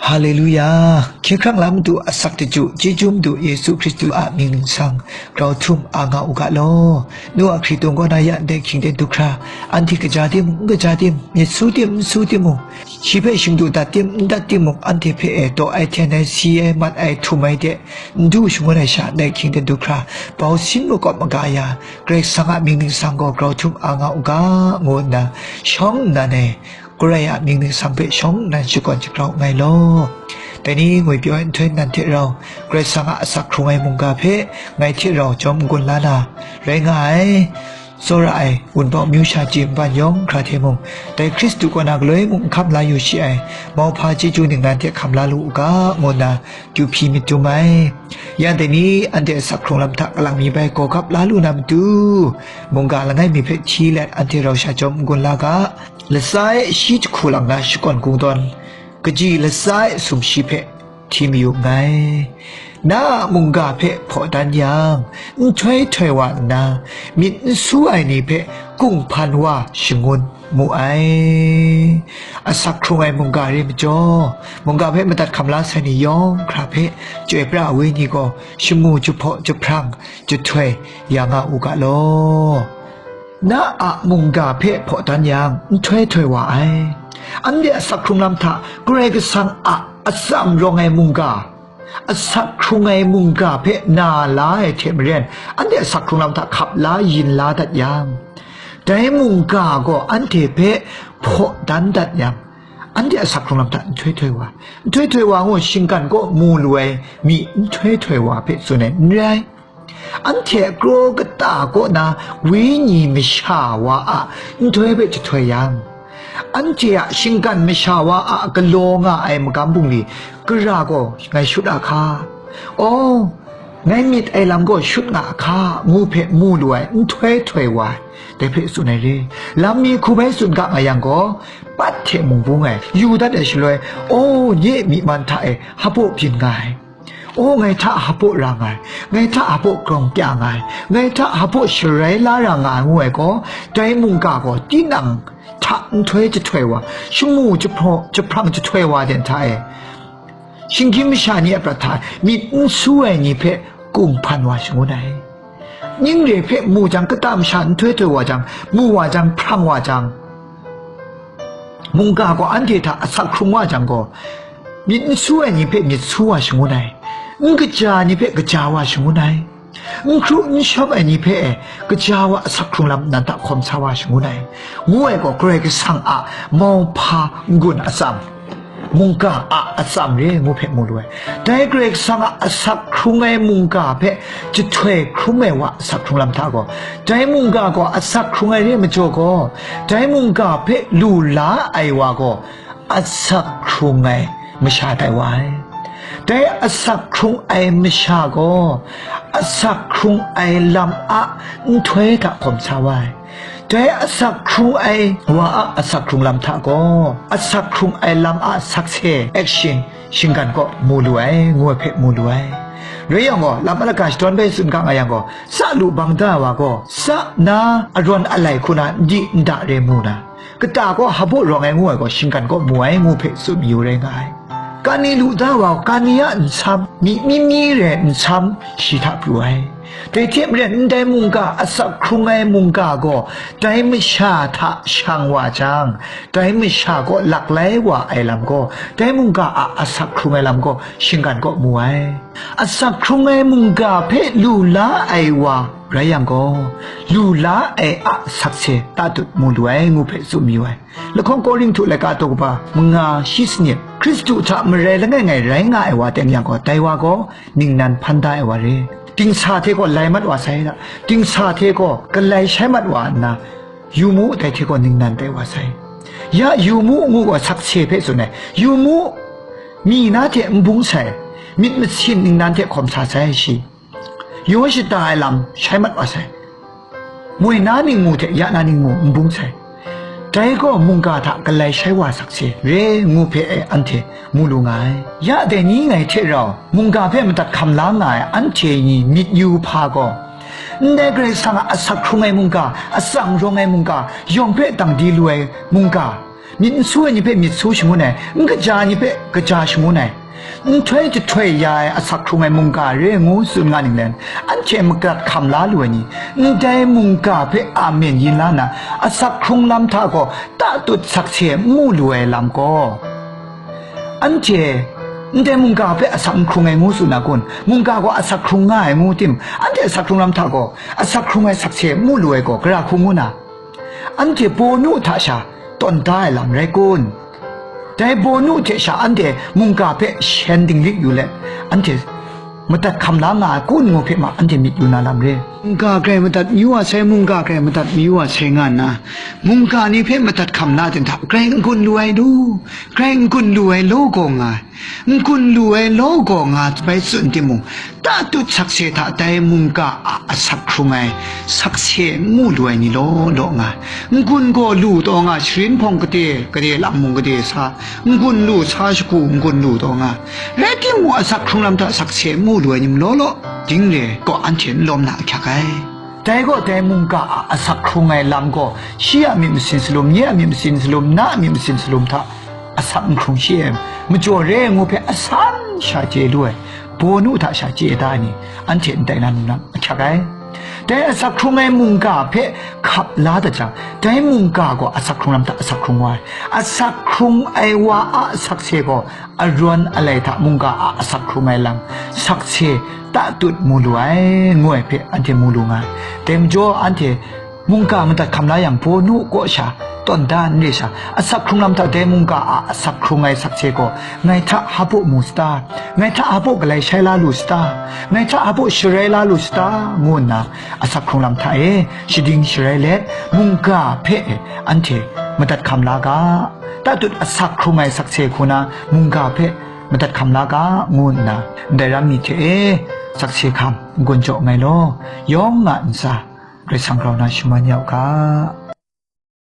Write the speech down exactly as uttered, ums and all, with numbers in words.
Haleluya! Hkye hkrang la Madu asak daju, chyeju Madu Yesu Hkristu a mying ningsang, grau htum a nga u ga law. Nu a hkritung kaw na ya ndai hkying ten du hkra, anhte kaja tim, n kaja tim, myit su tim, n su timung, shi hpe shingdu dat tim, n dat timung, anhte hpe e taw ai, hten ai, si ai, mat ai, htum ai de, n du shangun ai sha, ndai hkying ten du hkra, bau sin makawp maga ya, Karai Kasang a mying ningsang gaw grau htum a nga u ga, ngu nna, shawng nnan e, Karai a mying ningsang hpe shawng nnan shakawn shagrau nngai law. Dai ni ngwi pyaw ai nhtoi nan hte rau, Karai Kasang a asak hkrung ai mungga hpe ngai hte rau jawm n-gun la na rai nga ai. Tsawra ai, wunpawng amyu sha chye npan yawng hkra hte mung, dai Hkristu kaw na galoi mung n hkam la yu shi ai, mauhpa chyeju ningnan hte hkam la lu u ga, ngu nna, kyu hpyi myit dum ai. Ya dai ni anhte asak hkrung lam hta kalang mi bai gawgap la lu na matu, mungga langai mi hpe hti let anhte rau sha jawm n-gun la ga, latsa e shi jahku lang na shakawn kungdawn, kaji latsa e sumshi hpe hti mayu nngai. Na a mungga hpe hpaw dan yang, nhtoi htoi wa nna, myit n su ai ni hpe kunghpan wa shangun mu ai. Asak hkrung ai mungga re majaw, mungga hpe madat hkam la sai ni yawng hkra hpe Chyoi pra ai Wenyi gaw shamu jahpaw jahprang jahtoi ya nga u ga law. Na a mungga hpe hpaw dan yang, nhtoi htoi wa ai. Anhte asak hkrung lam hta Karai Kasang a atsam rawng ai mungga, asak hkrung ai mungga hpe na la ai hte maren, anhte asak hkrung lam hta hkap la yin la dat yang, dai mungga gaw anhte hpe hpaw dan dat yang, anhte asak hkrung lam hta nhtoi htoi wa, nhtoi htoi wa ngu shinggan kaw mu lu ai mi nhtoi htoi wa hpe tsun ai n rai. Anhte kraw kata kaw na Wenyi masha wa a nhtoi hpe jahtoi yang, anhte a shinggan masha wa a galaw nga ai magam bungli gara gaw ngai shut a hka? Aw, ngai myit ai lam gaw shut nga a hka? Ngu hpe mu lu ai nhtoi htoi wa ai, dai hpe tsun ai re. Lam mi hku bai tsun ga nga yang gaw, pat hte mung bung ai, yu dat ai shaloi, aw, nye myi man hta e hpaw byin nga ai. Aw, ngai hta hpaw ra nga ai, ngai hta hpaw grawng pya nga ai, ngai hta hpaw sharai la ra nga ai, ngu ai gaw, dai mungga gaw tinang hta nhtoi jahtoi wa, shamu jahpaw, jahprang jahtoi wa de hta e, shinggyim masha ni a prat hta e myit n su ai ni hpe kunghpan wa shangun ai. Ning re hpe mu jang, kata masha nhtoi htoi wa jang, mu wa jang, hprang wa jang, mungga gaw anhte hta asak hkrung wa jang gaw, myit n su ai ni hpe myit su wa shangun ai, n kaja ni hpe kaja wa shangun ai, n hkru n shawm ai ni hpe e, kaja wa asak hkrung lam nan hta hkawm sa wa shangun ai, ngu ai gaw, Karai Kasang a mauhpa n-gun atsam, mungga a atsam re ngu hpe mu lu ai. Dai Karai Kasang a asak hkrung ai mungga hpe jahtoi hkrum ai wa asak hkrung lam hta gaw, dai mungga gaw asak hkrung ai re majaw gaw, dai mungga hpe lu la ai wa gaw, asak hkrung ai masha tai wa ai. Dai asak hkrung ai masha gaw, asak hkrung ai lam a nhtoi hta hkawm sa wa ai. Dai asak hkrung ai wa a asak hkrung lam hta gaw, asak hkrung ai lam a sakse, action, shinggan kaw mu lu ai, ngu ai hpe mu lu ai. Rai yang gaw, lam alaga shadawn bai tsun ga nga yang gaw, sa lu bang da ai wa gaw, sa na arawn alai hku na n di n da re mu na, kata gaw hpaw rawng ai ngu ai gaw, shinggan kaw mu ai, ngu hpe tsun mayu rai nga ai. Kani lu da wa, kani a nsam, myi mi mi re nsam, shi hta pru ai. Dai hte maren, ndai mungga asak hkrung ai mungga gaw, dai masha hta shang wa jang, dai masha kaw laklai wa ai lam gaw, dai mungga a asak hkrung ai lam gaw, shinggan kaw mu ai. Asak hkrung ai mungga hpe lu la ai wa rai yang gaw, lu la ai a sakse tatut mu lu ai, ngu hpe tsun mayu ai. Lahkawng Korinhtu laika daw kaba manga shi sanit, Hkristu hta marai langai ngai rai nga ai wa teng yang gaw, dai wa gaw ningnan hpan da ai wa re. Dingsa hte gaw lai mat wa sai da, dingsa hte gaw galai shai mat wa nna, yu mu, dai hte gaw ningnan tai wa sai. Ya yu mu, ngu gaw sakse hpe tsun ai. Yu mu, mi na hte n bung sai, myit masin ningnan hte hkawm sa sai shi. Yaw shata ai lam shai mat wa sai. Moi na ningmu hte ya na ningmu n bung sai. Dai gaw mungga hta galai shai wa sakse re, ngu hpe e anhte mu lu nga ai. Ya dai ni ngai hte rau mungga hpe madat hkam la nga ai anhte ni myit yu hpa gaw, ndai Karai Kasang a asak hkrung ai mungga, atsam rawng ai mungga, yawng hpe dang di lu ai mungga, myit n su ai ni hpe myit su shangun ai, n kaja ai ni hpe kaja shangun ai, nhtoi jahtoi ya ai asak hkrung ai mungga re ngu tsun nga ninglen, anhte madat hkam la lu ai ni, ndai mungga hpe a men yin la nna, asak hkrung lam hta gaw tatut sakse n mu lu ai lam gaw, anhte ndai mungga hpe asak n hkrung ai ngu tsun na kun? Mungga gaw asak hkrung nga ai ngu tim, anhte asak hkrung lam hta gaw asak hkrung ai sakse n mu lu ai gaw, gara hku ngu na? Anhte bawnu hta sha tawn da ai lam rai kun? Dai bawnu hte sha anhte mungga hpe shen dinglik yu let, anhte madat hkam la nga ai kun ngu hpe ma anhte myit yu na lam re. Mungga grai madat mayu wa sai, mungga grai madat mayu wa sai nga nna, mungga ni hpe madat hkam na ten hta, grai n-gun lu ai lu, grai n-gun lu ai law gaw nga ai. N-gun lu ai law gaw nga bai tsun timung, tatut sakse hta dai mungga a asak hkrung ai sakse n mu lu ai ni law law nga ai. N-gun gaw lu taw nga, sharin hpawng gade, gade lam mung gade sa, n-gun lu sa shagu n-gun lu taw nga. Rai timung, asak hkrung lam hta sakse n mu lu ai ni malaw law, ding re gaw anhte n lawm na ahkyak ai. Dai gaw dai mungga a asak hkrung ai lam gaw, shi a myit masin salum, nye a myit masin salum, na a myit masin salum hta asak n hkrung shi ai, majaw re ai ngu hpe asan sha chye lu ai, bawnu hta sha chye da ai ni, anhte ndai na ningnan ahkyak ai. Dai asak hkrung ai mungga hpe hkap la dat jang, dai mungga gaw asak hkrung lam hta asak hkrung wa ai. Asak hkrung ai wa a sakse gaw arawn alai hta mungga a asak hkrung ai lam sakse tatut mu lu ai, ngu ai hpe anhte mu lu nga ai. Dai majaw anhte mungga madat hkam la yang, bawnu kaw sha tawn da n re sha, asak hkrung lam hta dai mungga a asak hkrung ai sakse gaw, ngai hta hpa mu sata, ngai hta hpa galai shai la lu sata, ngai hta hpa sharai la lu sata, ngu nna asak hkrung lam hta e shading sharai let, mungga hpe anhte madat hkam la ga, tatut asak hkrung ai sakse hku na mungga hpe madat hkam la ga, ngu nna ndai ram mi hte e sakse hkam n-gun jaw nngai law, yawng a ntsa Karai Kasang grau na shaman ya u ga.